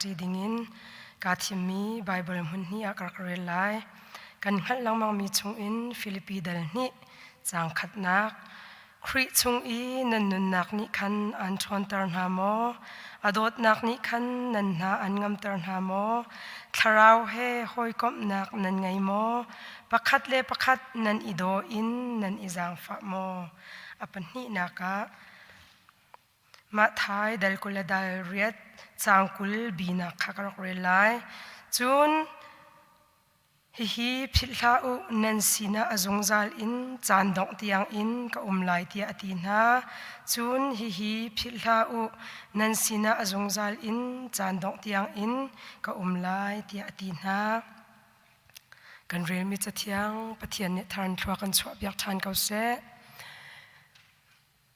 Ṭi dingin kaa thimmi Baibal hmun hnih ah ka rak rel lai. Kan hngalh lengmangmi chungin Filipi dal hnih caang khatnak Khrih chung i nan nunnak nih khan aan ṭhawnter hna maw? A dawtnak nih khan nan hna an ngamter hna maw? Thlarau he hawikomhnak nan ngei maw? Pakhat le pakhat nan i daw in nan i zaangfah maw? A pahnihnak ah Mah thai dal 20 le dal riat caang 20 binak kha ka rak rel lai. Cun hihi philh hlah u, nan sinah a zungzal in caan dongh tiang in ka um lai tiah a ti hna. Cun hihi philh hlah u, nan sinah a zungzal in caan dongh tiang in ka um lai tiah a ti hna. Kan relmi Cathiang Pathian nih thar in thlua kan chuahpiak ṭhan ko seh.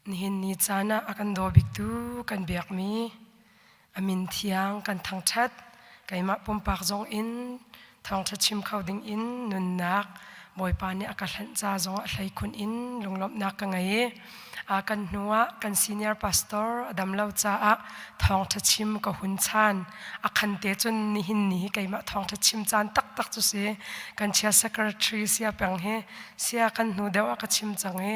Nihin ni caan ah a kan daw biktu kan biakmi a min thiang kan thangṭhat. Keimah pumpak zong in thawngṭha chim kho ding in nunnak Bawipa nih a ka hlanh ca zong ah hleikhun in lunglawmhnak ka ngei i a kan hnu ah kan senior pastor a dam lo caah thawngṭha chim ka hun chan. A khan te cun nihin ni hi keimah thawngṭha chim caan taktak cu si. Kan chia secretary sia peng hi sia kan hnu deuh ah ka chim cang i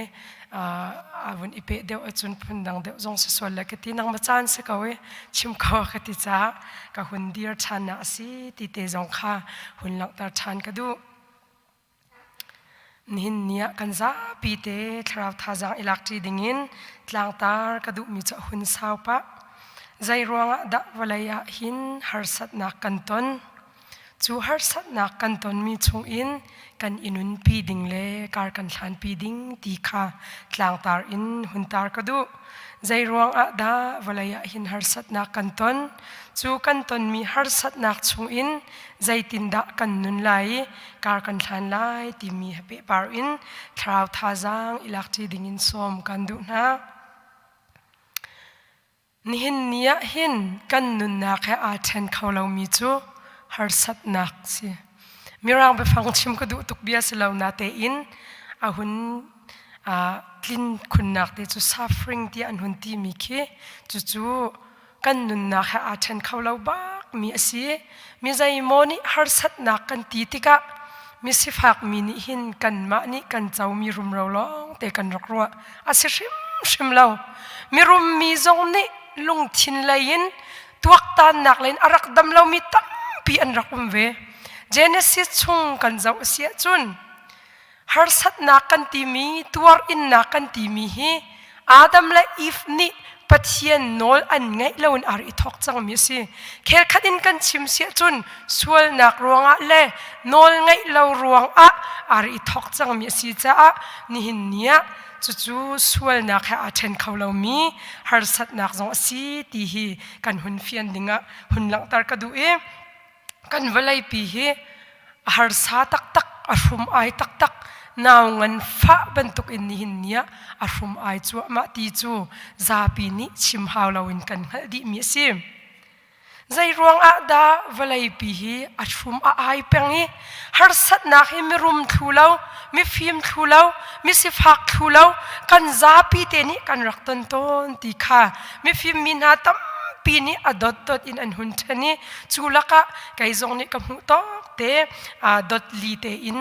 a vun i peh deuh ahcun phundang deuh zong si sual le ka ti nangmah caan si ko i chim ko ka ti caah ka hun dir ṭhan nak a si ti te zong kha hun langhter ṭhan ka duh. Nihin ni ah kan zapi te thlarau thazaang i lak ṭi dingin tlangtar ka duhmi cu a hun sau pah. Zei ruangah dah vawlei ah hin harsatnak kan ton? Cu harsatnak kan tonmi chungin kan i nunpi ding le kar kan hlanpi ding ti kha tlangtar in hun tar ka duh. Zei ruangah dah vawlei ah hin harsatnak kan ton? Cu kan tonmi harsatnak chungin zeitindah kan nun lai i kar kan hlan lai timi he pehpar in thlarau thazaang i lakṭi dingin sawm kan duh hna. Nihin ni ah hin kan nunnak he aa ṭhen kho lomi cu harsatnak si. Mirang biafang chim ka duh tuk bia si lo natein a hun tlin khunnak te cu suffering tiah an hun timi khi cucu kan nunnak he aa ṭhen kho lo bakmi a si. Mi zeimaw nih harsatnak kan ti tikah misifak mi nih hin kanmah nih kan comi rumro lawng te kan rak ruah. A si hrimhrim lo. Mirum mi zong nih lungthin lei in tuaktannak lei in a rak dam lomi tampi an rak um ve. Genesis chung kan zoh a si ahcun harsatnak kan timi, tuar innak kan timi hi Adam le Eve nih Pathian nawl an ngaih lo in ar i thawk cangmi a si. Khelkhat in kan chim si ahcun sualnak ruangah le nawl ngaih lo ruangah ar i thawk cangmi a si caah nihin ni ah cucu sualnak he aa ṭhen kho lomi harsatnak zong a si ti hi kan hun fian dingah hun langhter ka duh i kan vawleipi hi a harsa taktak a hrum ai taktak nau ngan fah bantuk in nihin ni ah a hrum ai cuahmah ti cu zapi nih chim hau loin kan hngalh dihmi a si. Zei ruangah dah vawleipi hi a hrum a ai peng i harsatnak hi mirum thlu lo, mifim thlu lo, misifak thlu lo, kan zapi te nih kan rak ton tawn ti kha mifim mi hna tampi nih a dotdot in an hun ṭhen i cu lakah kei zong nih ka hmuh tawk te dot li tein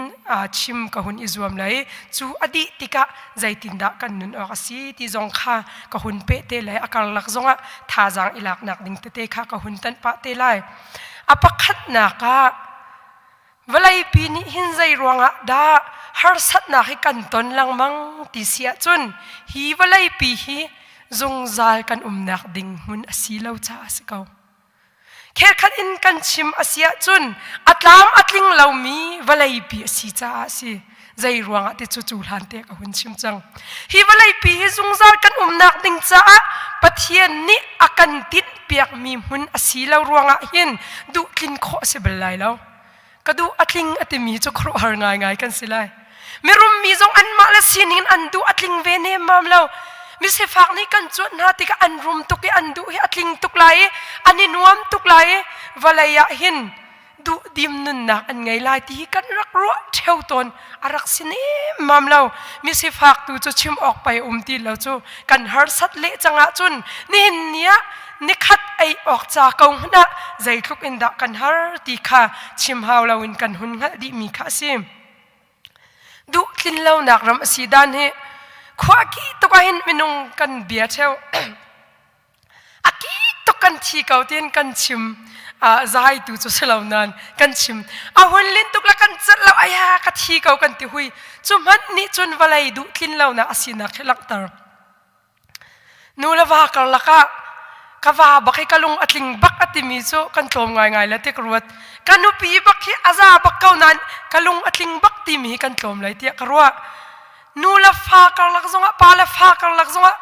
chim ka hun i zuam lai. Cu a dih tikah zeitindah kan nun awk a si ti zong kha ka hun peh te lai a karlak zongah thazaang i laknak ding tete kha ka hun tanh pah te lai a pakhatnak ah vawleipi nih hin zei ruangah dah harsatnak hi kan ton lengmang ti si ahcun hi vawleipi hi zungzal kan umnak ding hmun a si lo caah a si ko Khelkhat in kan chim a si ahcun a tlam a tling lomi vawleipi a si caah a si. Zei ruangah ti cu cu hlan te ka hun chim cang. Hi vawleipi hi zungzal kan umnak ding caah Pathian nih a kan tinhpiakmi hmun a si lo ruangah hin duh tlin khawh a si bal lai lo. Ka duh a tling a timi cu khuaruahhar ngaingai kan si lai. Mirum mi zong anmah le sining in an duh a tling ve nemmam lo. Misifak nih kan cuanh hna tikah an rum tuk i an duh hi a tling tuk lai i an i nuam tuk lai i vawlei ah hin Duhdim nunnak an ngei lai ti hi kan rak ruah ṭheo tawn. A rak si nemmam lo. Misifak tu cu chim awk pei um ti lo cu. Kan harsat leh cang ahcun nihin ni ah nikhat ei awk ca ko hmanh ah zeitluk in dah kan har ti kha chim hau loin kan hun hngalh dihmi kha a si. Duh tlin lonak ram a si dan hi khua ki tuk ahhin minung kan bia ṭheo. A ki tuk kan thi ko tiin kan chim. Zai tu cu si lo nain kan chim. A hun lin tuk le kan celh lo aya ka thi ko kan ti hui. Cu hmanh nih cun vawlei duh tlin lonak a sinak hi langhter. Nu le va karlak ah ka va bak hi ka lung a tling bak a timi cu kan tlawm ngaingai le ti ka ruat. Ka nupi bak hi a za bak ko nain ka lung a tling bak timi hi kan tlawm lai tiah ka ruah. Nu le fa karlak zongah pa le fa karlak zongah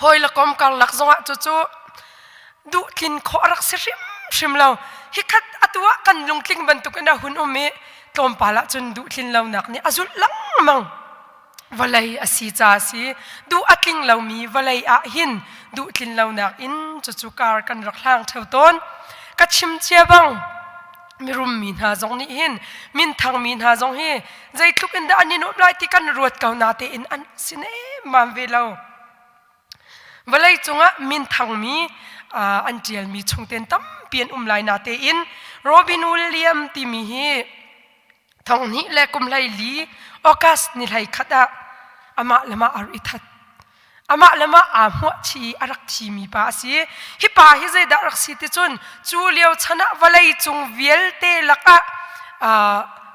hawi le kom karlak zongah cucu duh tlin khawh a rak si hrimhrim lo. Hikhat atu ah kan lungtling bantukin a hun um i tlawmpal ah cun duh tlin lonak nih a zulh lengmang. Vawlei a si ca a si. Duh a tling lomi vawlei ah hin duh tlin lonak in cucu kar kan rak hlang ṭheo tawn. Ka chim cia bang mirum mi hna zong nih hin minthang mi hna zong hi zeitluk in dah an i nuamh lai ti kan ruat ko na tein an si nemmam ve lo. Vawlei cungah minthangmi an ṭialmi chungten tampi an um lai na tein Robin William timi hi thonghnih le kum 14 August ni 31 ah amah le mah a rak i that. Amah le mah aa hmuah chih i a rak thimi pa a si. Hi pa hi zeidah rak si ti cun cu lio chan ah vawlei cung vialte lakah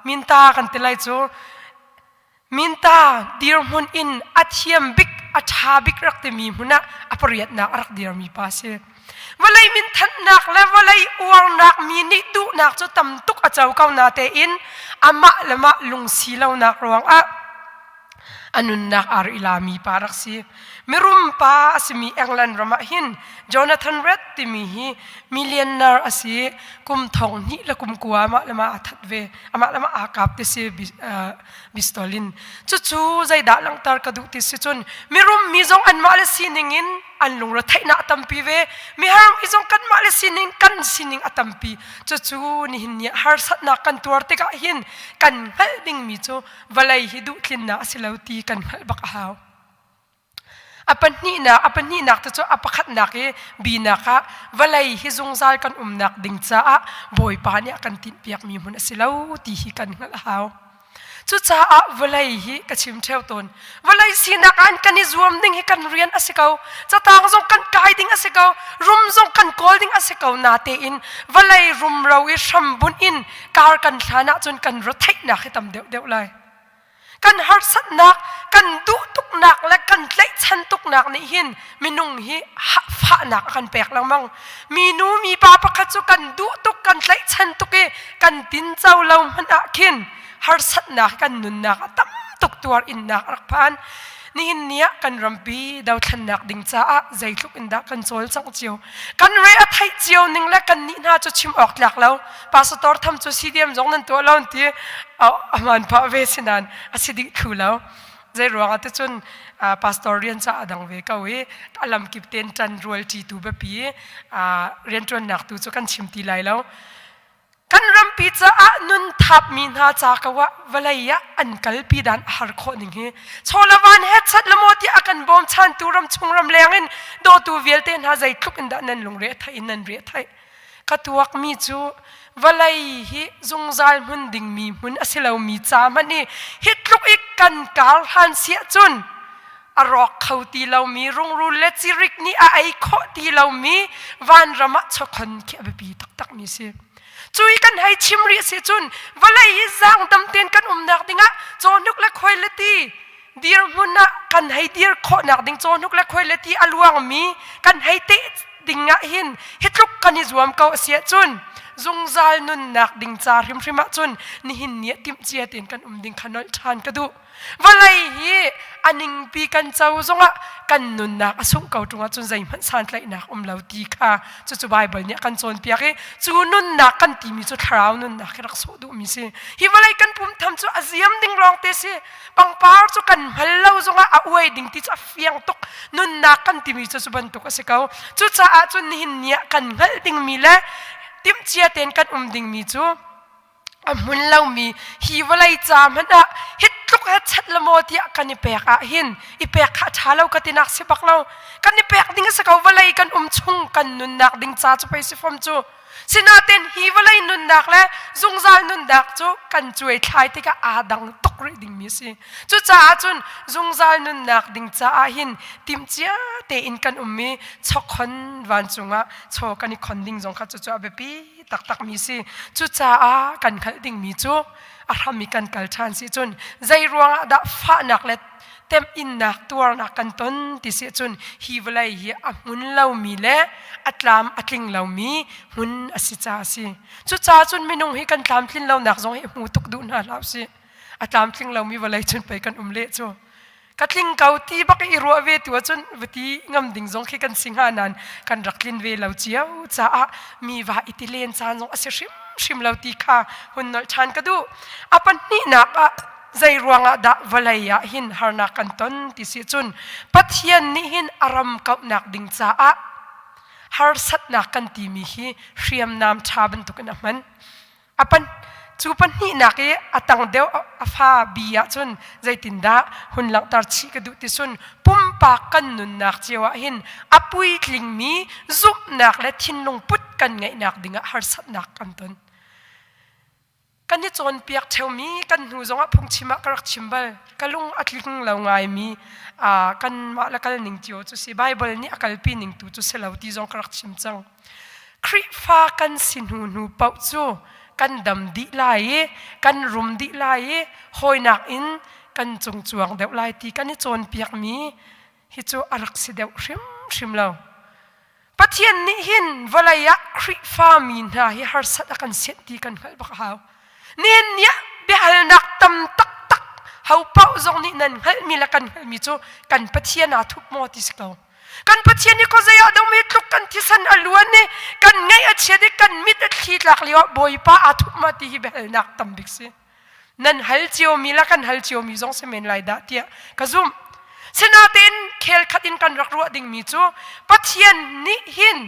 minta kan ti lai cu Minta dirhmun in a thiam bik, a ṭha bik rak timi hmun ah a pariatnak a rak dirmi pa a si. Vawlei minthannak le vawlei uarnak mi nih duhnak cu tam tuk a co ko natein amah le mah lungsi lonak ruangah a nunnak aa ri lami pa rak si. Mirum pa a simi England ram ah hin Jonathan Red timi hi millionaire a si. Kum thong hnih le kum kua amah le mah aa that ve. Amah le mah aa kap ti si pistol in. Cucu zeidah langhter ka duh ti si cun mirum mi zong anmah le sining in an lungre theihnak a tampi ve. Mihar mi zong kanmah le sining kan sining a tampi. Cucu nihin ni ah harsatnak kan tuar tikah hin kan hngalh dingmi cu vawlei hi duhtlinnak a si lo ti kan hngalh bak a hau. A pahnihnak, a pahnihnak te cu a pakhatnak i binak ah vawlei hi zungzal kan umnak ding caah Bawipa nih a kan tinhpiakmi hmun a si lo ti hi kan hngalh a hau. Cucaah vawlei hi ka chim ṭheo tawn. Vawlei sinak ah kan i zuam ding hi kan rian a si ko. Catang zong kan kai ding a si ko. Rum zong kan kawl ding a si ko. Natein vawlei rumro i hrambunh in kar kan hlan ahcun kan retheihnak hi tam deuhdeuh lai. Kan harsatnak, kan duh tuknak le kan tlaihchan tuknak nih hin minung hi fahnak a kan pek lengmang. Minu mipa pakhat cu kan duh tuk, kan tlaihchan tuk i kan tinco lo hmanh ah khin harsatnak kan nunnak ah tam tuk tuar innak a rak phan. Nihin ni ah kan rampi dothlennak ding caah zeitluk in dah kan cawlcangh cio. Kan re a theih cio ning le kan nih hna cu chim awk tlak lo. Pastor tham cu CDM zong nan tuah lo ti aman phah ve si nain a si dih thlu lo. Zei ruangah te cun pastor rian ca a dang ve ko i a lamkip ten ṭan rual ṭi tu biapi rianṭuannak tu cu kan chim ti lai lo. Kan rampi caah nun thapmi hna ca ko ah vawlei ah an kalpi dan a har khawh ning hi chawlavan he chat le maw tiah a kan bawm chantu ram chung ram leng in dawtu vialte hna zeitluk in dah nan lungre a theih in nan re a theih. Ka tuakmi cu vawlei hi zungzal hmun dingmi hmun a si lomi ca hmanh i hi tluk i kan kar hlan siah cun a rawk kho ti lomi rungrul le cirik nih a ei khawh ti lomi vanram ah chawkhon khi a biapi taktakmi si. Cu i kan hei chim rih si cun vawlei hi zaangdam tein kan umnak dingah cawhnuk le khuai le ti dirhmun ah kan hei dir khawhnak ding cawhnuk le khuai le ti a luangmi kan hei teh ding ah hin hi tluk kan i zuam ko a si ahcun zungzal nunnak ding ca hrimhrim ahcun nihin ni ah timhcia tein kan um ding kha nolh ṭhan ka duh. Vawlei hi a ningpi kan co zongah kan nunnak a sungh ko ṭung ahcun zeihmanh santlaihnak um lo ti kha cucu Baibal nih a kan cawnpiak i cu nunnak kan timi cu thlarau nunnak hi rak sawh duhmi si. Hi vawlei kan pum tham cu a ziam ding lawng te si. Pangpar cu kan hngal lo zongah a uai ding ti cu a fiang tuk. Nunnak kan timi cu cu bantuk a si ko. Cucaah cun nihin ni ah kan hngalh dingmi le timhcia tein kan um dingmi cu a hmun lomi hi vawlei ca hmanh ah hi tluk he chat la maw tiah kan i pek ah hin i pek kha ṭha lo ka tinak si bak lo. Kan i pek ding a si ko. Vawlei kan um chung kan nunnak ding ca cu pei si fom cu. Sinain hi vawlei nunnak le zungzal nunnak cu kan cuai thlai tikah aa dang tuk rih dingmi a si. Cucaah cun zungzal nunnak ding caah hin timhcia tein kan um i chawkhon vancung ah chaw kan i khon ding zong kha cucu a biapi taktakmi si. Cucaah kan hngalh dingmi cu a hram i kan kal ṭhan si cun zei ruangah dah fahnak le temhinnak tuarnak kan ton ti si cun hi vawlei hi a hmun lomi le a tlam a tling lomi hmun a si caah a si. Cucaah cun minung hi kan tlamtlin lonak zong hi hmu tuk duh hna hlah usih. A tlamtling lomi vawlei cun pei kan um leh cu. Ka tling ko ti bak i ruah ve tu ahcun va ti ngam ding zong khi kan si hnga nain kan rak tlin ve lo cio caah mi va i ti len caan zong a si hrimhrim lo ti kha hun nolh ṭhan ka duh. A pahnihnak ah zei ruangah dah vawlei ah hin harnak kan ton ti si cun Pathian nih hin a ram kauhnak ding caah harsatnak kan timi hi hriamnam ṭha bantukin a hman. A pan cu pahnihnak i a tang deuh a fa bi ahcun zeitindah hun langhter chih ka duh ti sun pumpak kan nunnak cio ah hin a puitlingmi zumhnak le thinlung put kan ngeihnak dingah harsatnak kan ton. Kan i cawnpiak ṭheumi kan hnu zongah phungchim ah ka rak chim bal. Ka lung a tling lo ngaimi kanmah le kal ning cio cu si Baibal nih a kalpi ning tu cu si lo ti zong ka rak chim cang. Khrihfa kan si hnu hnu paoh cu kan dam dih lai i kan rum dih lai i hawinak in kan cungcuang deuh lai ti kan i cawnpiakmi hi cu a rak si deuh hrimhrim lo. Pathian nih hin vawlei ah Khrihfa mi hna hi harsat a kan sianh ti kan hngalh bak a hau. Nihin ni ah biahalnak tam taktak ho paoh zong nih nan hngalhmi le kan hngalhmi cu kan Pathian aa thup maw ti si ko. Kan Pathian hi khuazei ah dah mi tluk kan thisen a luan i kan ngaih a chiat i kan mit a thli tlak lio ah Bawipa aa thup ma ti hi biahalnak tam bik si. Nan hal ciomi le kan hal ciomi zong si men lai dah tiah ka zumh. Sinain khel khat in kan rak ruah dingmi cu Pathian nih hin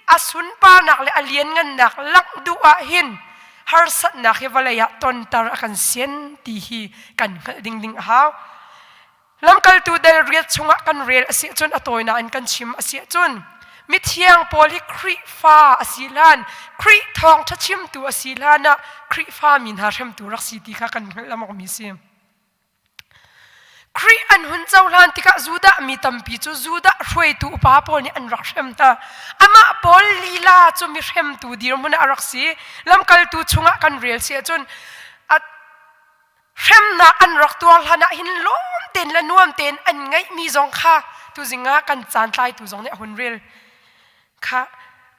a sunparnak le a lianngannak langh duh ah hin harsatnak hi vawlei ah tonter a kan sian ti hi kan hngalh ding ding a hau. Lamkaltu dal riat chungah kan rel a si ahcun a tawinak in kan chim a si ahcun mithiang Paul hi Khrihfa a si hlan Khrih thawngṭha chimtu a si hlan ah Khrihfa mi hna hremtu rak si ti kha kan hngalh lengmangmi si. Khrih an hun cohlan tikah Judah mi tampi cu Judah hruaitu upa pawl nih an rak hrem hna. Amah Paul lila cu mi hremtu dirhmun ah a rak si. Lamkaltu chungah kan rel si ahcun hremnak an rak tuar hlan ah hin lawm tein le nuam tein an ngeihmi zong kha tuzing ah kan caan tlaitu zong nih a hun rel kha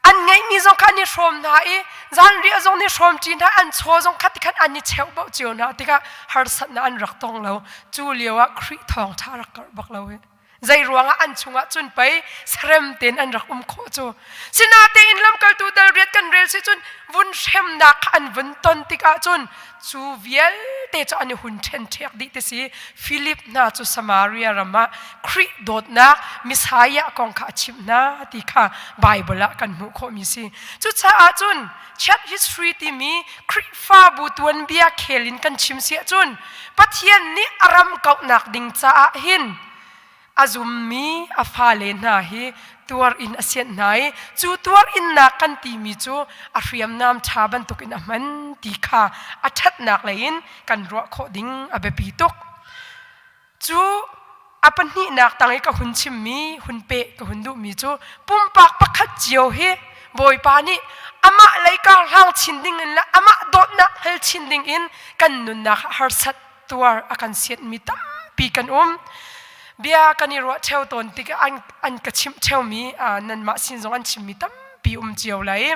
an ngeihmi zong kha an i hrawm hna i zanriah zong nih hrawm ṭi hna an chaw zong kha tikhan an i cheuh bauh cio hna tikah harsatnak an rak tong lo. Cu lio ah Khrih thawngṭha rak karh bak lo hi. Zei ruangah an chungah cun pei sarem tein an rak um khawh cu. Sinatein lamkaltu dal riat kan rel si cun vun hremnak kha an vun ton tikah cun cu vialte cu an i hun ṭhenṭhek dih ti si. Philip hna cu Samaria ram ah Khrih dawtnak Messiah kong kha a chimh hna ti kha Baibal ah kan hmuh khawhmi si. Cucaah cun chat history timi Khrihfabu tuanbia khel in kan chim si ahcun Pathian nih a ram kauhnak ding caah hin a zummi a fale hna hi tuar in a sianh hna i cu tuar innak kan timi cu a hriamnam ṭha bantukin a hman ti kha a ṭhatnak lei in kan ruah khawh ding a biapi tuk. Cu a pahnihnak tang i ka hun chimmi, hun peh ka hun duhmi cu pumpak pakhat cio hi Bawipa nih amah lei karhlang chin ding in le amah dawtnak hal chin ding in kan nunnak harsat tuar a kan sianhmi tampi kan um. Bia kan i ruah ṭheo tawn tikah an, an ka chimh ṭheomi nanmah sin zong an chimmi tampi um cio lai.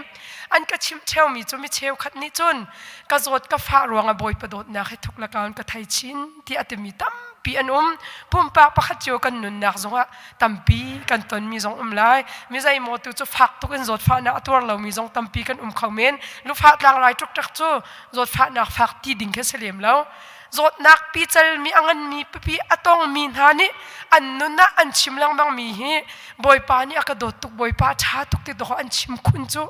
An ka chimh ṭheomi cu mi cheukhat nih cun ka zawt ka fah ruangah Bawipa dawtnak hi thuk le kaun ka thei chin ti a timi tampi an um. Pumpak pakhat cio kan nunnak zongah tampi kan tonmi zong um lai. Mi zeimaw tu cu fak tuk in zawtfahnak a tuar lomi zong tampi kan um kho men. Lufah tlangrai ṭukṭak cu zawtfahnak fak ti ding khi si lem lo. Zawtnak picalmi a nganmi pipi a tongmi hna nih an nun ah an chim lengmangmi hi Bawipa nih a ka dawt tuk, Bawipa a ṭha tuk ti dawh an chim khun cu.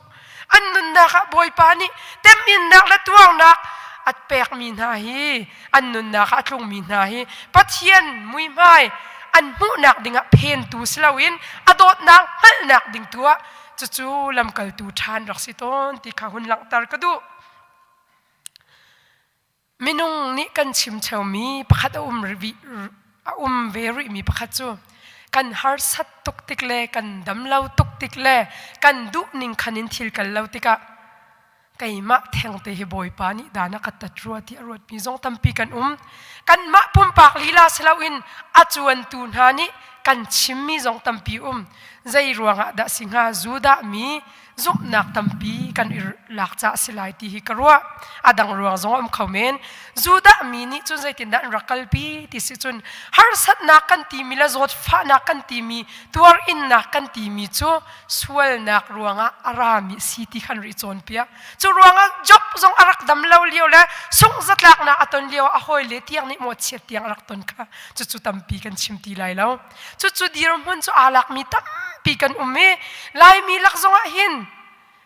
An nunnak ah Bawipa nih teminnak le tuarnak a pekmi hna hi an nunnak ah a tlungmi hna hi Pathian muihmai an hmuhnak dingah phentu si loin a dawtnak hngalhnak ding tu ah cucu lamkaltu ṭhan rak si tawn ti kha hun langhter ka duh. Minung nih kan chim cheumi pakhat a um a um ve rihmi pakhat cu kan harsat tuk tik le kan dam lo tuk tik le kan duh ning khan in thil kal lo tikah keimah thengte hi Bawipa nih dan a ka tat rua ti a ruatmi zong tampi kan um. Kanmah pumpak lila si loin a cuantu hna nih kan chimmi zong tampi um. Zei ruangah dah si hnga Judah mi zumhnak tampi kan i lak caah a si lai ti hi ka ruah. A dang ruang zong a um kho men. Judah mi nih cun zeitindah an rak kalpi ti si cun harsatnak kan timi le zawtfahnak kan timi tuarinnak kan timi cu sualnak ruangah a rami si ti khan ri cawnpiak. Cu ruangah Job zong a rak dam lo lio le sungh-zatlaknak a ton lio a hawile tiang nih mawhchiat tiang a rak ton kha cucu tampi kan chim ti lai lo. Cucu dirhmun cu aa lakmi tampi kan um i Laimi lak zongah hin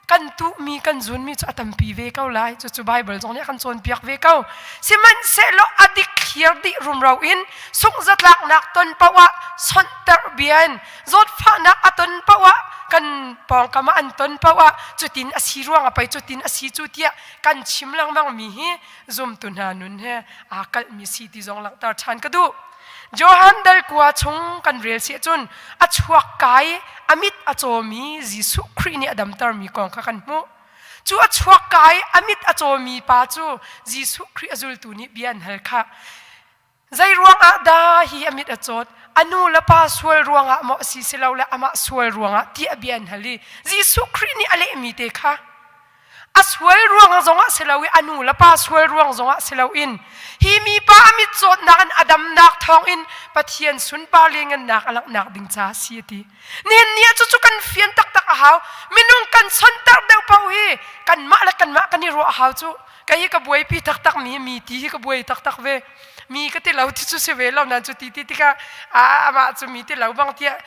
kan tuhmi kan zunmi cu a tampi ve ko lai. Cucu Baibal zong nih a kan cawnpiak ve ko. Sihmanhsehlaw a dik thlir dih rumro in sungh-zatlaknak ton paoh ah sonhterh bia in zawtfahnak a ton paoh ah kan pawngkam ah an ton paoh ah cutin a si ruang ah pei cutin a si cu tiah kan chim lengmang mi hi zumtu hna nun he aa kalhmi si ti zong langhter ṭhan ka duh. Johan dal kua chung kan rel si ahcun a chuak kai a mit a cawmi Jesuh Khrih nih a damtermi kong kha kan hmuh. Cu a chuak kai a mit a cawmi pa cu Jesuh Khrih a zultu nih bia an hal khah. Zei ruangah dah hi a mit a cawt? A nu le pa sual ruangah maw a si si lo le amah sual ruangah tiah bia an hal i Jesuh Khrih nih a lehmi te kha a sual ruang zongah si lo i a nu le pa sual ruang zongah si loin hi mipa a mit cawtnak in a damnak thawngin Pathian sunpar le ngannak a langhnak ding ca si a ti. Nihin ni ah cucu kan fian taktak a hau. Minung kan sonter deuh paoh hi kanmah le kanmah kan i ruah a hau cu. Kei hi ka buaipi taktak mi mi ti hi ka buai taktak ve. Mi ka ti lo ti cu si ve lo nan cu ti ti tikah amah cu mi ti lo bang tiah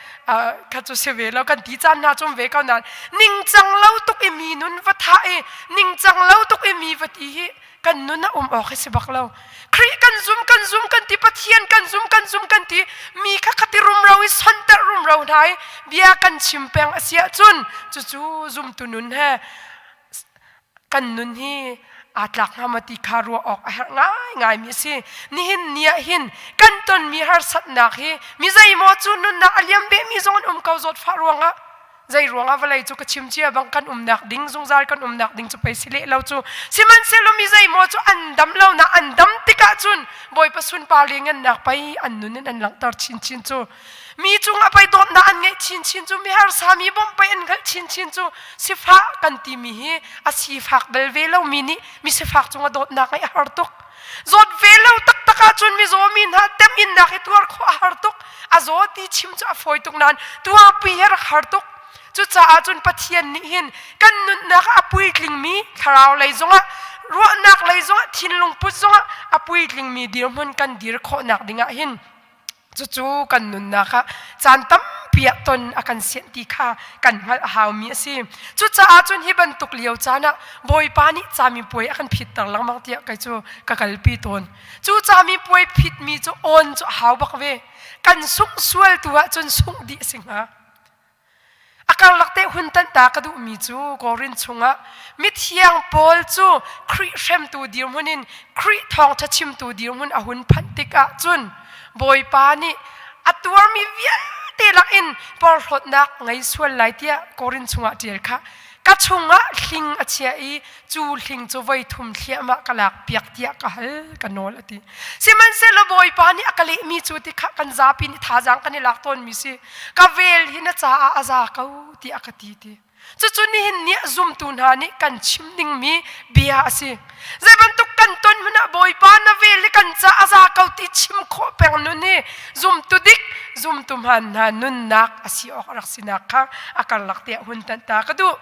kha cu si ve lo kan ti caan hna cum ve ko nain ningcang lo tuk i mi nun va thah i ningcang lo tuk i mi va ti hi kan nun a um awk hi si bak lo. Khrih kan zum kan zum kan ti Pathian kan zum kan zum kan ti mi kha khati rumro i sonter rumro hna i bia kan chim peng a si ahcun cucu zumtu nun he kan nun hi aa tlak hnga maw ti kha ruah awk a herh ngaingaimi a si. Nihin ni ah hin kan tonmi harsatnak hi mi zeimaw cu nunnak a liam behmi zong an um ko zawtfah ruangah zei ruangah vawlei cu ka chim cia bang kan umnak ding zungzal kan umnak ding cu pei si leh lo cu sihmanhsehlaw mi zeimaw cu an dam lo na an dam tikah cun Bawipa sunpar le ngannak pei an nun in an langhter chinchin cu mi cungah pei dawtnak an ngeih chinchin cu mi harsa mi bawmh pei an hngalh chinchin cu sifah kan timi hi a sifak bal ve lomi nih mi sifak cungah dawtnak ngeih a har tuk zawt ve lo taktak ahcun mizaw mi hna teminnak hi tuar khawh a har tuk a zaw ti chim cu a fawi tuk nain tuarpi hi rak har tuk cucaah cun Pathian nih hin kan nunnak ah a puitlingmi thlarau lei zongah ruahnak lei zongah thinlung put zongah a puitlingmi dirhmun kan dir khawhnak dingah hin Cucu kan nunnak ah caan tampi ah ton a kan sianh ti kha kan hngalh a haumi a si. Cucaah cun hi bantuk lio caan ah Bawipa nih camipuai a kan phitter lengmang tiah kei cu ka kalpi tawn. Cu camipuai phitmi cu awn cu a hau bak ve. Kan sungh sual tu ahcun sungh dih a si hnga. A karlak te hun tanh ta ka duhmi cu Korin chungah mithiang Paul cu Khrih hremtu dirhmun in Khrih thawngṭha chimtu dirhmun a hun phanh tikah cun Bawipa nih a tuarmi vialte lakin porhlawtnak ngei sual lai tiah Korin chungah ṭial kha ka chungah hling a chia i cu hling cu voi thum thliahmah ka lak piak tiah ka hal ka nawl a ti sihmanhsehlaw bawipa nih a ka lehmi cu ti kha kan zapi nih thazaang kan i lak tawnmi si ka vel hi na caah a za ko tiah a ka ti ti cucu nihin ni ah zumtu hna nih kan chim dingmi bia a si zei bantuk kan ton hmanh ah bawipa na vel hi kan ca a za ko ti chim khawh peng nun hi zumtu dik zumtu hmaan hna nunnak a si awk a rak sinak kha a karlak te ah hun tanh ta ka duh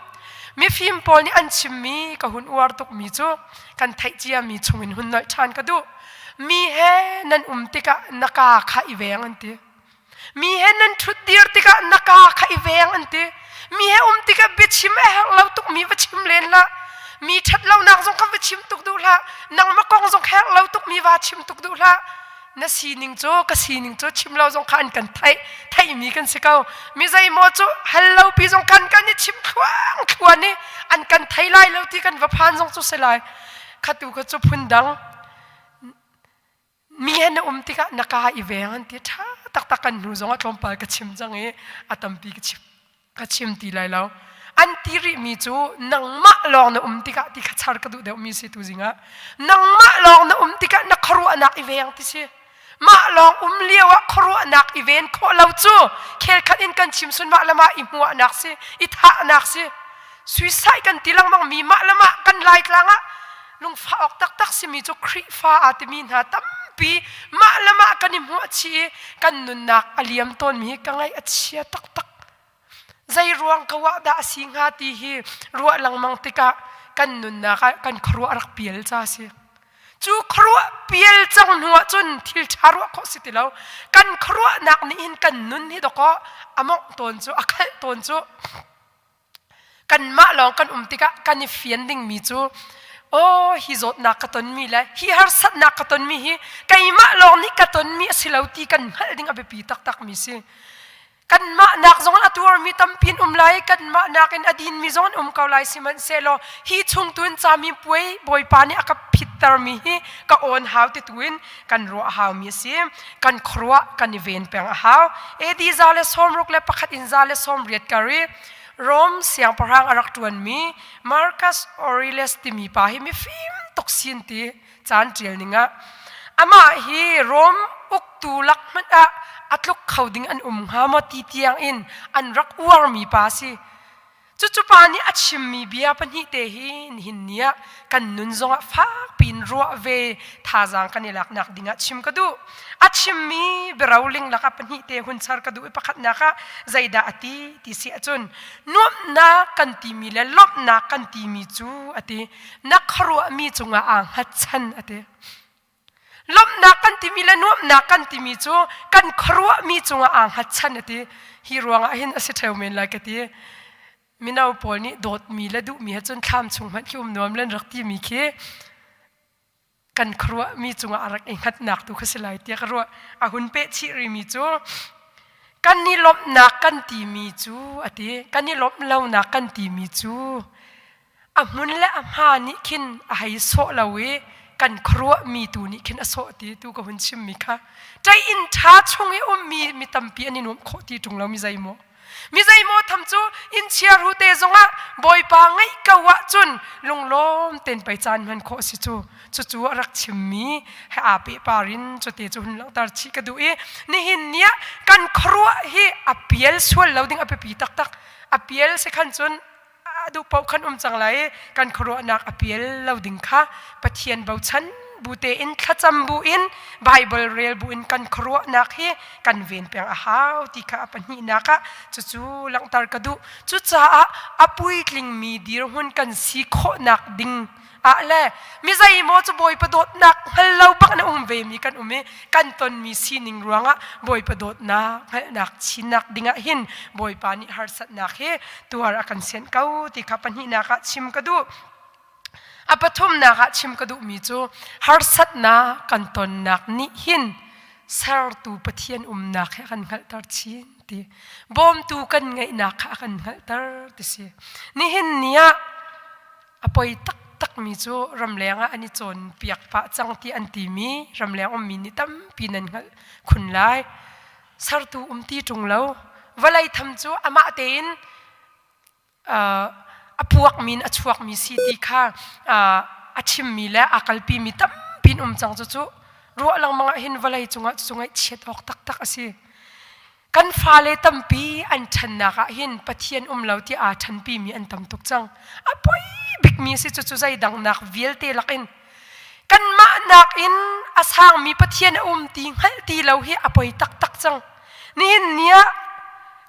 mifim pawl nih an chimmi ka hun uar tukmi cu kan theih ciami chungin hun nolh ṭhan ka duh mi he nan um tikah na ka kha i veng an ti mi he nan ṭhutdir tikah na ka kha i veng an ti. Mi he um tikah biachim a herh lo tuk mi va chim len hlah. Mi ṭhat lonak zong kha va chim tuk duh hlah. Nangmah kong zong herh lo tuk mi va chim tuk duh hlah. Na sining cu ka sining cu chim lo zong kha an kan theih theihmi kan si ko. Mi zeimaw cu hal lo pi zong kan kan i chim thluang thluan i an kan thei lai lo ti kan va phan zong cu si lai. Khatu kha cu phundang Mi he na um tikah na ka i veng an ti ṭha taktak kan hnu zongah tlawmpal ka chim cang i a tampi ka chim ka chim ti lai lo. An ti rihmi cu nangmah lawng na um tikah ti kha char ka duh deuhmi si tu zingah. Nangmah lawng na um tikah na khuaruahnak i veng ti si. Mah lawng um lio ah khuaruahnak i ven khawh lo cu khelkhat in kan chim sun mah le mah i hmuahnak si, i thahnak si. Suicide kan ti lengmang mi mah le mah kan laitlang ah lungfah awk taktak simi cu Khrihfa aa timi hna tampi mah le mah kan i hmuah chih i kan nunnak a liam tawnmi hi ka ngaih a chia taktak. Zei ruang ko ah dah a si hnga ti hi ruah lengmang tikah kan nunnak ah kan khuaruah rak pial ca a si. Cu khuaruah pial cang hnu ah cun thil ṭha ruah khawh si ti lo. Kan khuaruahnak nih hin kan nun hi dawkaw a mawngh tawn cu a khalh tawn cu Kanmah lawng kan um tikah kan i fian dingmi cu aw hi zawtnak ka tonmi le hi harsatnak ka tonmi hi keimah lawng nih ka tonmi a si lo ti kan hngalh ding a biapi taktakmi si. Kanmah nak zong a tuarmi tampi an um lai, kanmah nakin a dinmi zong an um ko lai sihmanhsehlaw hi chung tuin cami puai Bawipa nih a ka phittermi hi ka awn hau ti tuin kan ruah a haumi a si. Kan khuaruah kan i ven peng a hau. AD 161 in 180 kar i Rom siangpahrang a rak ṭuanmi Marcus Aurelius timi pa hi mifim tuk sin ti caan ṭial ning ah amah hi Rom uktu lak hmanh ah a tluk kho ding an um hnga maw ti tiang in an rak uarmi pa a si. Cucu pa nih a chimmi bia pahnihte hi nihin ni ah kan nun zongah fakpi in ruah ve thazaang kan i laknak dingah chim ka duh. A chimmi biaroling lakah pahnihte hun char ka duh i pakhatnak ah zeidah a ti ti si ahcun nuamhnak kan timi le lawmhnak kan timi cu a ti na khuaruahmi cungah aa hngatchan a ti. Lawmhnak kan timi le nuamhnak kan timi cu kan khuaruahmi cungah aa hngatchan a ti. Hi ruangah hin a si ṭheo men lai ka ti. Mino pawl nih dawtmi le duhmi he cun thlam chung hmanh khi um nuam len rak timi khi kan khuaruahmi cungah a rak i hngatnak tu kha si lai tiah ka ruah. A hun peh chih rimi cu kan i lawmhnak kan timi cu a ti. Kan i lawmh lonak kan timi cu a hmun le a hma nih khin a hei sawh lo i kan khuaruahmi tu nih khin a sawh ti tu ka hun chimmi kha ṭei inn ṭha chung i ummi mi tampi an i nuamh khawh ti ṭung lo mi zeimaw mi zeimaw tham cu inn chia ru te zongah bawipa ngeih ko ahcun lunglawm ten pei caan hman khawh si cu cucu a rak chimmi he aa pehpar in cute cu hun langhter chih ka duh i nihin ni ah kan khuaruah hi a pial sual lo ding a biapi taktak a pial si khan cun a duh paoh khan um cang lai i kan khuaruahnak a pial lo ding kha Pathian bochan bu tein thlacam bu in Bible rel bu in kan khuaruahnak hi kan ven peng a hau ti kha a pahnihnak ah cucu langhter ka duh. Cucaah a puitlingmi dirhmun kan si khawhnak ding ah le mi zeimaw cu Bawipa dawtnak hngal lo bak na um ve mi kan um i kan tonmi sining ruangah Bawipa dawtnak hngalhnak chinnak dingah hin Bawipa nih harsatnak hi tuar a kan sianh ko ti kha pahnihnak ah chim ka duh. A pathumnak ah chim ka duhmi cu harsatnak kan tonnak nih hin sertu Pathian umnak he a kan hngalhter chin ti bawmtu kan ngeihnak kha a kan hngalhter ti si. Nihin ni ah A poi taktakmi cu ramleng ah an i cawnpiak pah cang ti an timi ramleng ummi nih tampi nan hngalh khun lai. Sertu um ti ṭung lo. Vawlei tham cu amah tein a puakmi in a chuakmi si ti kha a chimmi le aa kalpimi tampi in um cang cucu ruah lengmang ah hin vawlei cungah cucu ngaihchiat awk taktak a si. Kan fale tampi an ṭhannak ah hin Pathian um lo ti aa ṭhanpimi an tam tuk cang. A poi bikmi si cucu zeidangnak vialte lakin kanmah nakin a sangmi Pathian a um ti hngalh ti lo hi a poi taktak cang. Nihin ni ah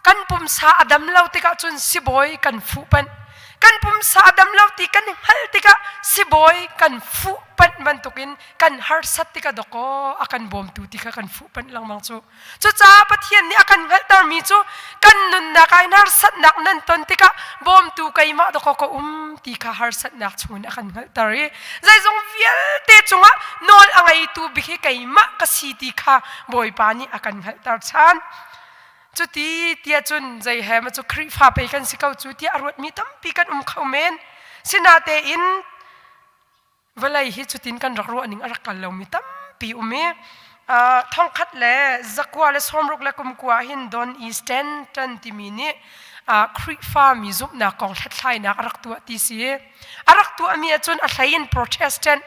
kan pumsa a dam lo tikah cun sibawi kan fuh panh. Kan pumsa a dam lo ti kan hngalh tikah sibawi kan fuh panh bantukin kan harsat tikah dawkaw a kan bawmtu ti kha kan fuh panh lengmang cu. Cucaah Pathian nih a kan hngalhtermi cu kan nunnak ah hin harsatnak nan ton tikah bawmtu keimah dawkaw ka um ti kha harsatnak chungin a kan hngalhter i zeizong vialte cungah nawl a ngeitu bik hi keimah ka si ti kha Bawipa nih a kan hngalhter ṭhan. Cuti tiah cun zei he ma cu Khrihfa pei kan si ko cu tiah a ruatmi tampi kan um kho men. Sinatein vawlei hi cutin kan rak ruah ning a rak kal lomi tampi um i thongkhat le zakua le sawmruk le kumkua hin Don E. Stanton timi nih Khrihfa mi zumhnak kong hlathlainak a rak tuah ti si. A rak tuahmi ahcun a hlei in Protestant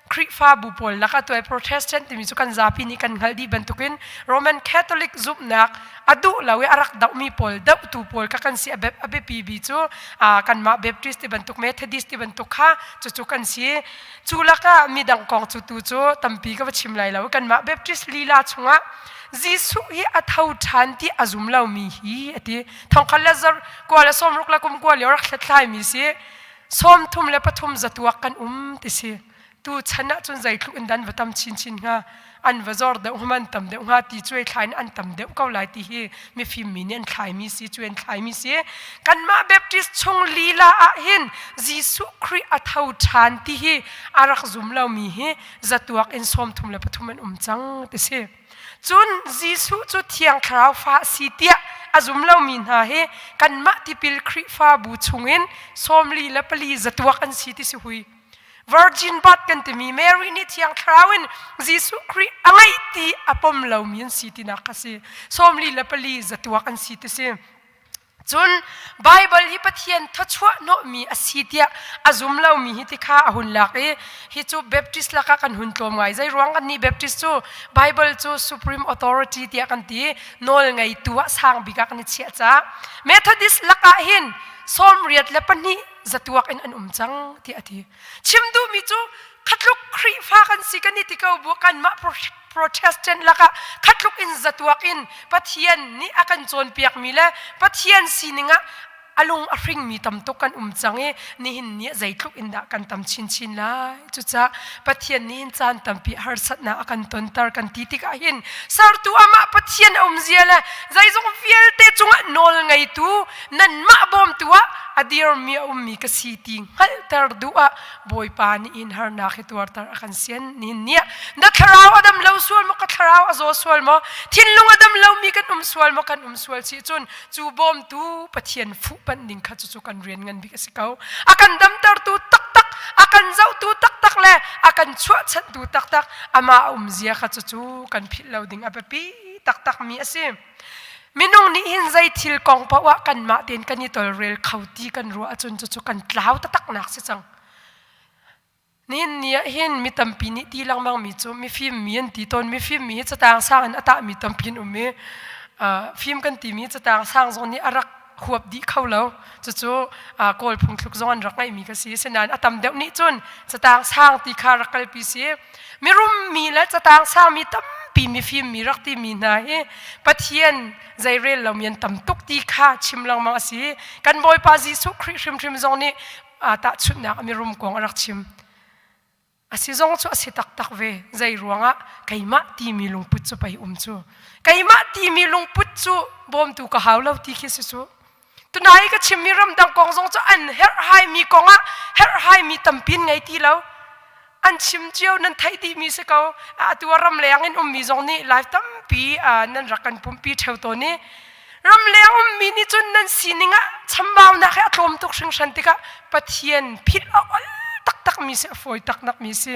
Khrihfabu pawl lakah tuai Protestant timi cu kan zapi nih kan hngalh dih bantukin Roman Catholic zumhnak a duh lo i a rak dohmi pawl dohtu pawl kha kan si a biapi bi cu kanmah Baptist ti bantuk Methodist ti bantuk kha cucu kan si. Cu lakah midang kong cu tu cu tampi ka va chim lai lo. Kanmah Baptist lila chungah Jesuh hi a tho ṭhan ti a zum lomi hi a ti. Thongkhat le zar kua le sawmruk le kum kua lio rak hlathlaimi si. 33 zatuak kan um ti si. Tu chan ah cun zeitluk in dan va tam chinchin hnga an va zor deuh hnga an tam deuh hnga ti cuai thlai in an tam deuh ko lai ti hi mifim mi nih an thlaimi si cu an thlaimi si. Kanmah Baptist chung lila ah hin Jesuh Khrih a tho ṭhan ti hi a rak zum lomi hi zatuak in 33 an um cang ti si. Cun Jesuh cu Thiang Thlarau fa a si tiah a zum lomi hna hi kanmah tipil Khrihfabu chungin 44 zatuak an si ti si hui. Virgin birth kan timi Mary nih Thiang Thlarau in Jesuh Khrih a ngeih ti a pom lomi an si tinak kha si. 44 zatuak an si ti si. Cun Baibal hi Pathian thawchuah hnawhmi a si tiah a zum lomi hi ti kha a hun lak i hi cu Baptist lakah kan hun tlawm ngai. Zei ruang kan nih Baptist cu Baibal cu Supreme Authority tiah kan ti nawl ngeitu ah sang bik ah kan i chiah caah Methodist lakah hin 82 zatuak in an um cang tiah a ti. Chim duhmi cu khatluk Khrihfa kan si kan i ti ko bu kanmah Protestant lakah khatluk in zatuak in Pathian nih a kan cawnpiakmi le Pathian sining ah a lung a hringmi tam tuk kan um cang i nihin ni ah zeitluk in dah kan tam chinchin lai. Cucaah Pathian nih hin caan tampi harsatnak a kan tonter kan ti tikah hin sertu amah Pathian a um zia le zeizong vialte cungah nawl ngeitu nanmah bawmtu ah a dirmi a ummi ka si ti hngalhter duh ah Bawipa nih in harnak hi tuarter a kan sian nihin ni ah na thlarau a dam lo sual maw ka thlarau a zaw sual maw thinlung a dam lomi kan um sual maw kan um sual si cun cu bawmtu Pathian fuh panh ding kha cucu kan rian ngan bik a si ko a kan damtertu taktak a kan zohtu taktak le a kan chuahchanhtu taktak amah a um zia kha cucu kan philh lo ding a biapi taktak mi a si. Minung nih hin zei thil kong paoh ah kanmah tein kan i tolrel kho ti kan ruah ahcun cucu kan tlau taktaknak si cang. Nihin ni ah hin mi tampi nih ti lengmang mi cu mifim mi an ti tawn. Mifim mi hi catang sang in a tahmi tampi an um i fim kan timi catang sang zong nih a rak huap dih kho lo. Cucu Kawl phungthluk zong an rak ngeihmi ka si. Asinain a tam deuh nih cun catang sang ti kha rak kalpi si. Mirum mi le catang sangmi tampi mifim mi rak timi hna hi Pathian zeirel lomi an tam tuk ti kha chim lengmang a si. Kan Bawipa Jesuh Khrih hrimhrim zong nih tahchunhnak a mirum kong a rak chim. A si zong cu a si taktak ve. Zei ruangah keimah timi lungput cu pei um cu. Keimah timi lungput cu bawmtu ka hau lo ti khi si cu. Tunai ka chimmi ramdang kong zong cu an herhhaimi kong ah herhhaimi tampi ngei ti lo. An chim cio nan theih dihmi si ko. Atu ah ramleng in ummi zong nih live tampi nan rak kan pumpi ṭheo tawn i ramleng ummi nih cun nan sining ah chambaunak hi a tlawm tuk hringhran tikah Pathian philh a ol taktakmi si a fawi taktakmi si.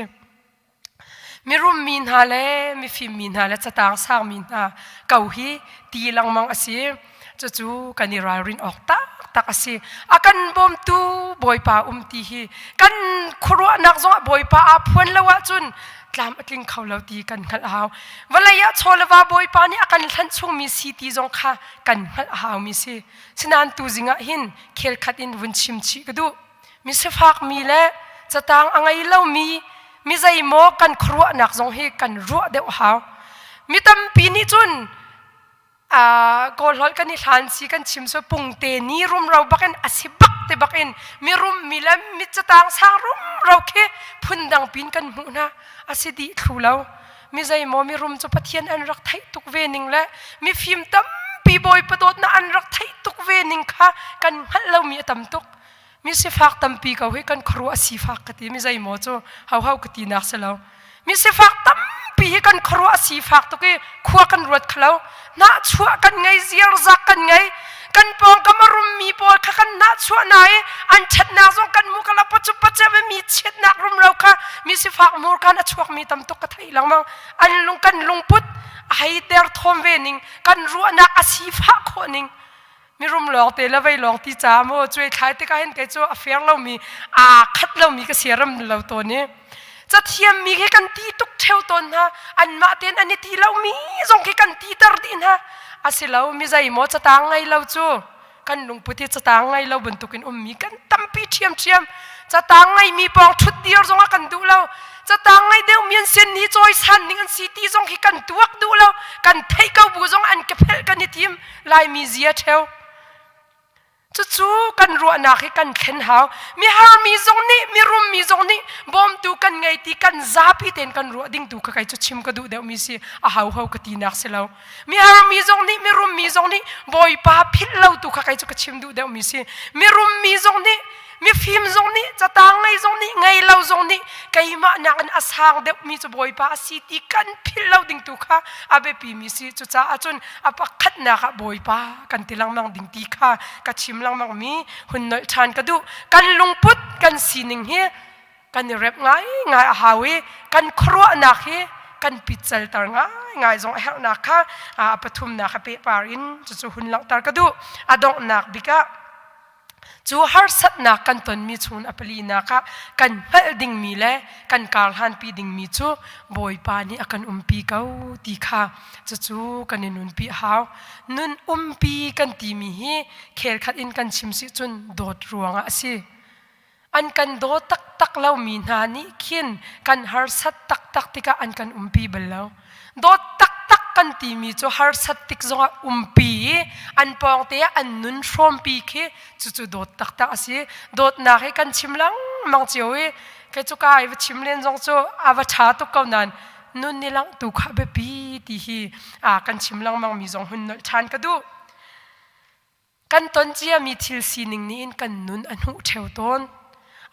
Mirum mi hna le mifim mi hna le catang sangmi hna ko hi ti lengmang a si. Cucu kan i ralrin awk taktak a si. A kan bawmtu Bawipa um ti hi kan khuaruahnak zongah Bawipa aa phuan lo ahcun tlam a tling kho lo ti kan hngalh a hau. Vawlei ah chaw le va Bawipa nih a kan hlanh chungmi si ti zong kha kan hngalh a haumi si. Sinain tuzing ah hin khel khat in vun chim chih ka duh. Mi sifakmi le catang a ngei lomi mi zeimaw kan khuaruahnak zong hi kan ruah deuh a hau. Mi tampi nih cun Kawl holh kan i hlan si kan chim so pungte ni rumro bakin a si bak. te bak in mirum mi le mi catang sang rumro khi phundang pin kan hmuh hna. A si dih thlu lo. Mi zeimaw mirum cu Pathian an rak theih tuk ve ning le mifim tampi Bawipa dawtnak an rak theih tuk ve ning kha kan hngalh lomi a tam tuk. Mi sifak tampi ko hi kan khuaruah sifak ka ti mi zeimaw cu hauhau ka tinak si lo. Mi sifak tampi hi kan khuaruah sifak tuk i khua kan ruat khalo. Nahchuah kan ngei, ziarzak kan ngei. Kan pawngkam a rummi pawl kha kan nahchuah hna i an ṭhatnak zong kan hmu kala pacu pacem i mi chiatnak rumro kha mi sifak murkan a chuakmi tam tuk ka theih lengmang. An lung kan lungput a hei der thawm ve ning, kan ruahnak a sifah khawh ning. Mirum lawng te le vei lawng ti ca maw cuai thlai tikah hin kei cu a fair lomi aa khat lomi ka siaram lo tawn i cathiammi khi kan ti tuk ṭheo tawn hna anmah tein an i ti lomi zong khi kan titer dih hna a si lo mi zei maw catang ngei lo cu kan lungput hi catang ngei lo bantukin ummi kan tampi ṭhiamṭhiam catang ngeimi pawng ṭhut dir zong ah kan duh lo catang ngei deuh mi an sin hi cawisan ning an si ti zong khi kan tuak duh lo kan theih ko bu zong an ka phelh kan i tim Laimi zia ṭheo. Cucu kan ruahnak hi kan thlen hau. Miharmi zong nih, mirummi zong nih bawmtu kan ngei ti kan zapi tein kan ruah ding tu kha kei cu chim ka duh deuhmi si a hau ho ka tinak si lo. Miharmi zong nih, mirummi zong nih Bawipa philh lo tu kha kei cu ka chim duh deuhmi si. Mirummi zong nih mifim zong nih catang ngei zong nih ngei lo zong nih keimah nakin a sang deuhmi cu Bawipa a si ti kan philh lo ding tu kha a biapimi si cucaah cun a pakhatnak ah Bawipa kan ti lengmang ding ti kha ka chim lengmang mi hun nolh ṭhan ka duh kan lungput kan sining hi kan i rep ngai ngai a hau i kan khuaruahnak hi kan pitcalter ngai ngai zong a herhnak kha a pathumnak a pehpar in cucu hun langhter ka duh a donghnak bik ah Cu harsatnak kan tonmi chung a palinak ah kan hngalh dingmi le kan karhlanpi dingmi cu Bawipa nih a kan umpi ko ti kha cucu kan i nunpi a hau. Nun umpi kan timi hi khel khat in kan chim si cun dawt ruangah a si. An kan daw taktak lomi hna nih khin kan harsat taktak tikah an kan umpi bal lo. Dawt taktak kan timi cu harsat tik zongah umpi i an pawngte ah an nun hrawmpi khi cucu dawt taktak a si. Dawtnak hi kan chim lengmang cio i kei cu ka i va chim len zong cu a va ṭha tuk ko nain nun ni langh tu kha biapi ti hi kan chim lengmang mi zong hun nolh ṭhan ka duh. Kan ton ciami thil sining nih in kan nun a hnuh ṭheo tawn.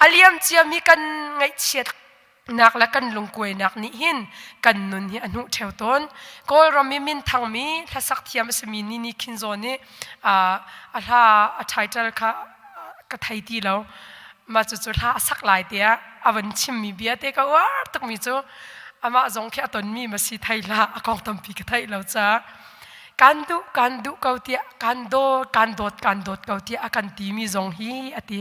A liam ciami kan ngaihchiatnak le kan lungkuainak nih hin kan nun hi a hnuh ṭheo tawn. Kawlram i minthangmi hlasak thiam a simi Nini Khin Zaw nih a hla a title kha ka thei ti lo. Mah cucu hla a sak lai tiah a van chimmi bia te ka uar tukmi cu amah zong khi a tonmi ma si thei hlah a kong tampi ka theih lo caah kan duh kan duh ko tiah kan dawt kan dawt kan dawt ko tiah a kan timi zong hi a ti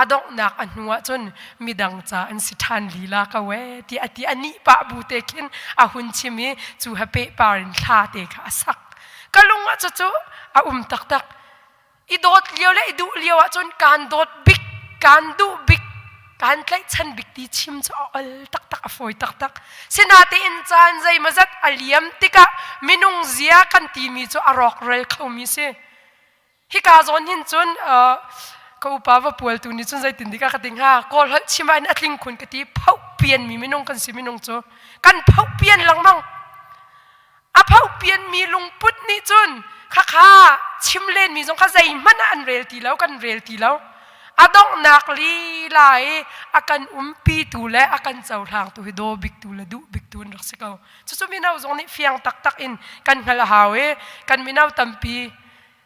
a donghnak a hnu ah cun midang ca an si ṭhan lila ko ee ti a ti a nih pah bu te khin a hun chim i cu he pehpar in thla te kha a sak ka lung ah cucu a um taktak I dawt lio le i duh lio ahcun kaan dawt bik, kaan duh bik, kaan tlaihchan bik ti chim cu a ol taktak, a fawi taktak. Sinatein caan zeimawzat a liam tikah minung zia kan timi cu a rawkral khomi si. Hika zawn hin cun uh, ka upa va pualtu nih cun zeitin dik a ka ti hnga kawl holh chim ah in a tling khun ka ti phoh pianmi minung kan si minung cu kan phoh pian lengmang A phopianmi lungput nih cun khakha chim lenmi zong kha zeihmanh ah an rel ti lo, kan rel ti lo. A donghnak lila i a kan umpitu le a kan cohlangtu hi daw biktu le duh biktu an rak si ko. Cucu mino zong nih fiang taktak in kan hngalh a hau i kan mino tampi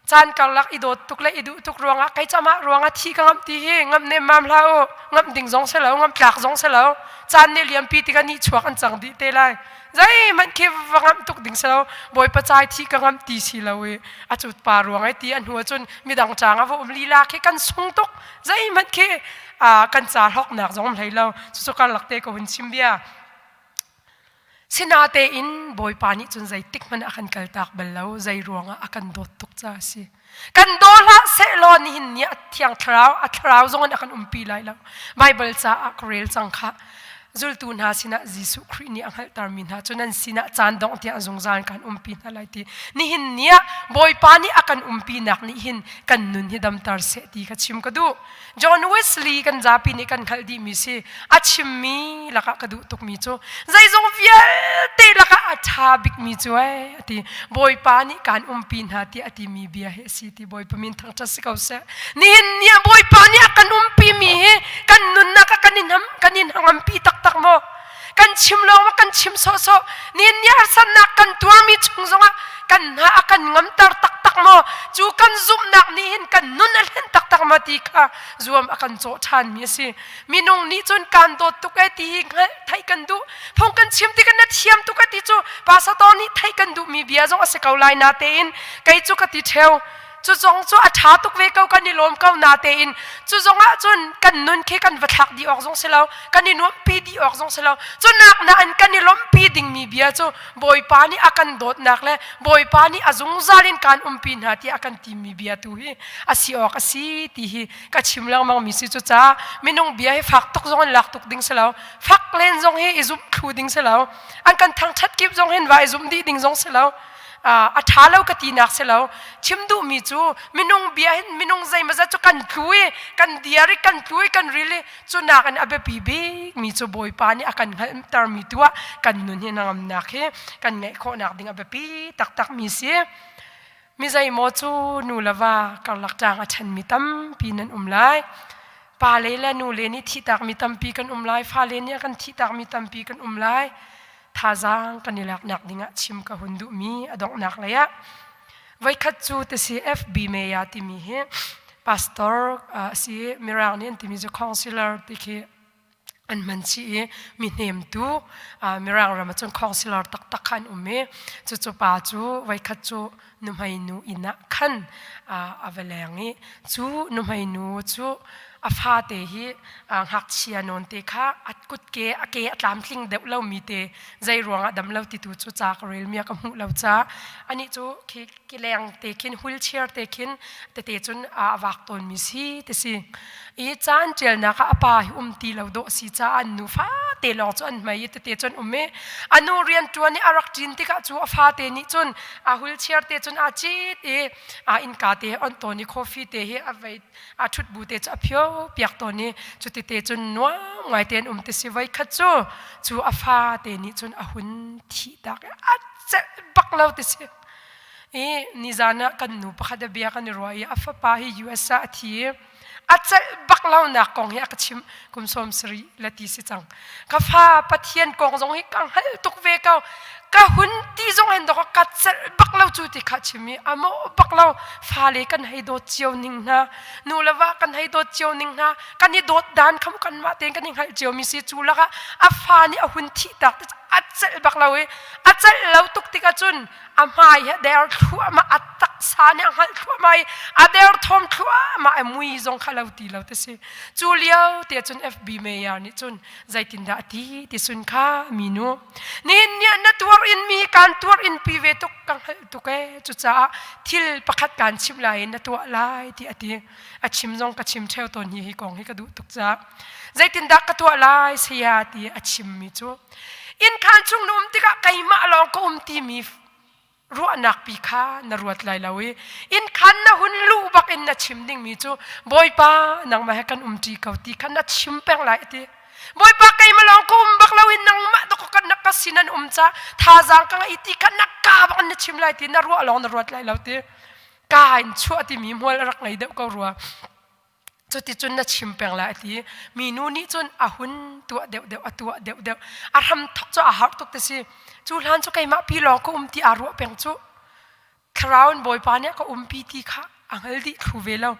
Caan karlak i dawt tuk le i duh tuk ruangah kei camah ruangah thi ka ngamh ti hi ngamh nemmam hlah u. Ngamh ding zong si lo, ngamh tlak zong si lo. Caan nih liampi tikah nihchuak an cang dih te lai. Zeihmanh khi va ngamh tuk ding si lo. Bawipa cai thi ka ngamh ti si lo i a cut pa ruang ai ti a hnu ahcun midang caang a va um lila khi kan sung tuk. Zeihmanh khi kan ca hlawknak zong um hlei lo. Cucu karlak te ka hun chim bia. Sinatein Bawipa nih cun zeitik hmanh a kan kaltak bal lo, zei ruangah a kan dawt tuk caah a si. Kan daw hlah sehlaw nihin ni a thiang thlarau, a thlarau zong in a kan umpi lai lo. Baibal caah ka rel cang khah. Zultu hna sinah Jesuh Khrih nih a hngalhtermi hna cu nan sinah caan dongh tiang zungzal kan umpi hna lai ti. Nihin ni ah Bawipa nih a kan umpinak nih hin kan nun hi damter seh ti kha chim ka duh. John Wesley kan zapi nih kan hngalh dihmi si. A chimmi lakah ka duh tukmi cu zeizong vialte lakah a ṭha bikmi cu ee a ti. Bawipa nih kaan umpi hna tiah a timi bia hi a si ti Bawipa min thangṭhat si ko seh. Nihin ni ah Bawipa nih a kan umpi mi hi kan nunnak ah kan in kan in hangampi taktak maw? Kan chim lawng ma kan chim sawhsawh. Nihin ni harsatnak kan tuarmi chung zongah kan hna a kan ngamter taktak maw? Cu kan zumhnak nih hin kan nun a hlen taktak maw ti kha zuam a kan cawh ṭhanmi a si. Minung nih cun kaan dawt tuk ee ti hi hngalh theih kan duh. Phung kan chim tikah na thiam tuk ee ti cu pastor nih theih kan duhmi bia zong a si ko lai natein kei cu ka ti ṭheo. Cu zong cu a ṭha tuk ve ko kan i lawm ko natein cu zong ah cun kan nun khi kan va thlak dih awk zong si lo kan i nuamhpi dih awk zong si lo cu nak nain kan i lawmhpi dingmi bia cu Bawipa nih a kan dawtnak le Bawipa nih a zungzal in kaan umpi hna tiah a kan timi bia tu hi a si awk a si ti hi ka chim lengmang mi si cu ca minung bia hi fak tuk zong in lak tuk ding si lo fak len zong hi i zumh thlu ding si lo an kan thangṭhat kip zong hin va i zumh dih ding zong si lo a ṭha lo ka tinak si lo chim duhmi cu minung bia hin minung zeimawzat cu kan tlu i kan diar i kan tlu i kan ril i cu nakin a biapi bikmi cu Bawipa nih a kan hngalhtermi tu ah kan nun hi hnangamnak hi kan ngeih khawhnak ding a biapi taktakmi si. Mi zeimaw cu nu le va karlak ṭang a ṭhenmi tampi nan um lai. Pale le nule nih thihtakmi tampi kan um lai. Fale nih a kan thihtakmi tampi kan um lai. Thazaang kan i laknak dingah chim ka hun duhmi a donghnak lei ah voikhat cu tasi FB Maya timi hi pastor a si Mirang nih an timi cu counselor ti khi an hman chih i mi hnemtu Mirang ram ah cun counselor taktak kha an um i cucu pa cu voikhat cu nuhmei nu inn ah khan a va leng i cu nuhmei nu cu a fate hi ngakchia nawn te kha a kutke a ke a tlamtling deuh lomi te zei ruangah dam lo ti tu cu ca ka rel mi ka hmuh lo ca anih cu khi kileng te khin wheelchair te khin tete cun a vak tawn mi si ti si i caan ṭialnak ah a pa hi um ti lo dawh si caah an nu fate lawng cu an hmei i tete cun um i a nu rianṭuan i a rak ṭin tikah cu a fate nih cun a wheelchair te cun aa cit i a innka te on tawn i coffee te hi a vei a ṭhut bu te cu a phio piak tawn i cuti te cun nuam ngai tein um ti si voi khat cu cu a fate nih cun a hun thih tak i a celh bak lo ti si i nizan ah kan nu pakhat a bia kan i ruah i a fapa hi US ah a thi i a celh bak lonak kong hi a ka chimh kum 70 le ti si cang ka fa pathian kong zong hi ka hngalh tuk ve ko ka hun ti zong hen dok ka celh bak lo cu ti kha chim i a mawh bak lo fale kan hei dawt cio ning hna nu le va kan hei dawt cio ning hna kan i dawt dan kham kan mah tein kan i hngalh cio mi si cu lakah a fa nih a hun thih tak a celh bak lo i a celh lo tuk tikah cun a hmai hi a der thluahmah a taksa nih a hngalh thluahmah i a derthawm thluahmah i mui zong kha lo ti lo ti si cu lio te cun FB Mayor nih cun zeitindah a ti ti sun kha minu nihin ni na tuar in mi kan tuar in pi ve tuk ka hngalh tuk e cucaah thil pakhat kan chimh lai in na tuah lai ti a ti a chim zong ka chim theo tawn hi hi kong hi ka duh tuk caah zeitindah ka tuah lai saya ti a chimmi cu Innkhaan chung na um tikah keimah lawng ka um timi ruahnak pi kha na ruat lai lo i innkhaan na hun luh bak in na chim dingmi cu Bawipa nangmah he kan umṭi ko ti kha na chim peng lai a ti. Bawipa keimah lawng ka um bak lo i nangmah dawk ka na ka sin an um ca thazaang ka ngei ti kha na ka bak in na chim lai ti na ruah lawng na ruat lai lo ti. Ka in chuah timi hmual a rak ngei deuh ko rua. Cuticun na chim peng lai a ti. Minu nih cun a hun tuah deuhdeuh, a tuah deuhdeuh. A hram thok cu aa harh tuk ti si. Cu hlan cu keimah pi lawng ka um ti aa ruah peng cu. Thlarau in Bawipa nih a ka umpi ti kha a hngal dih thlu ve lo.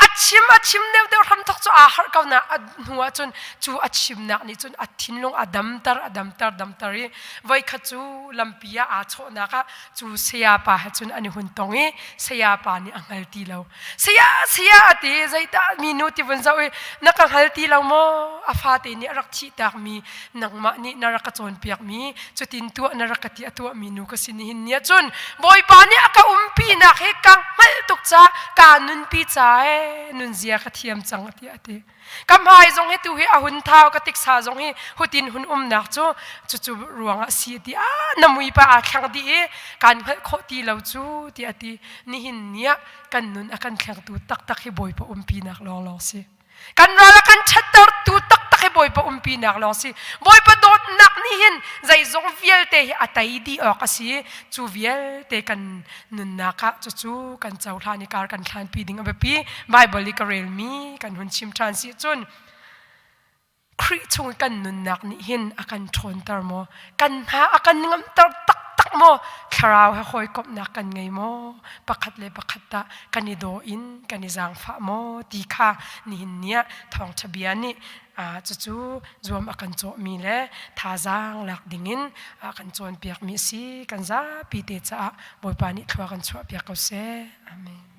A chim a chim deuhdeuh hram thok cu aa harh ko na a hnu ah cun cu a chimnak nih cun a thinlung a damter a damter damter i voikhat cu lampi ah aa chawhnak ah cu sayapa he cun an i hun tong i sayapa nih a hngal ti lo. Saya saya a ti zeidah minu ti vun zoh i na ka hngal ti lo maw a fate nih a rak thihtak mi nangmah nih na rak ka cawnpiak mi cutin tuah na rak ka ti a tuah mi nu ka si nihin ni ahcun Bawipa nih a ka umpi nak hi ka hngalh tuk ca ka nunpi ca ee. Nunzia ka thiam cang tiah a ti. Ka hmai zong hi tu hi a hun thau ka tiksa zong hi hutin hun umnak cu cucu ruangah si ti a na mui pa aa thleng dih i kan hngalh khawh ti lo cu ti a ti. Nihin ni ah kan nun a kan thlengtu taktak hi Bawipa umpinak lawnglawng si. Kan ral a kan ṭhattertu taktak hi Bawipa umpinak lawng si. Bawipa dawtnak nih hin zeizong vialte hi a tei dih awk a si. Cu vialte kan nunnak ah cucu kan cohlan i kar kan hlanpi ding a biapi. Bible i ka relmi kan hun chim ṭhan si cun Khrih chung i kan nunnak nih hin a kan ṭhawnter maw? Kan hna a kan ngamter taktak maw? Thlarau he hawikomhnak kan ngei maw? Pakhat le pakhat tah kan i daw in kan i zaangfah maw? Ti kha nihin ni ah thawngṭha bia nih cucu zuam a kan cawhmi le thazaang lak dingin a kan cawnpiakmi a si. Kan zapi te caah Bawipa nih thlua kan chuahpiak ko seh. Amen.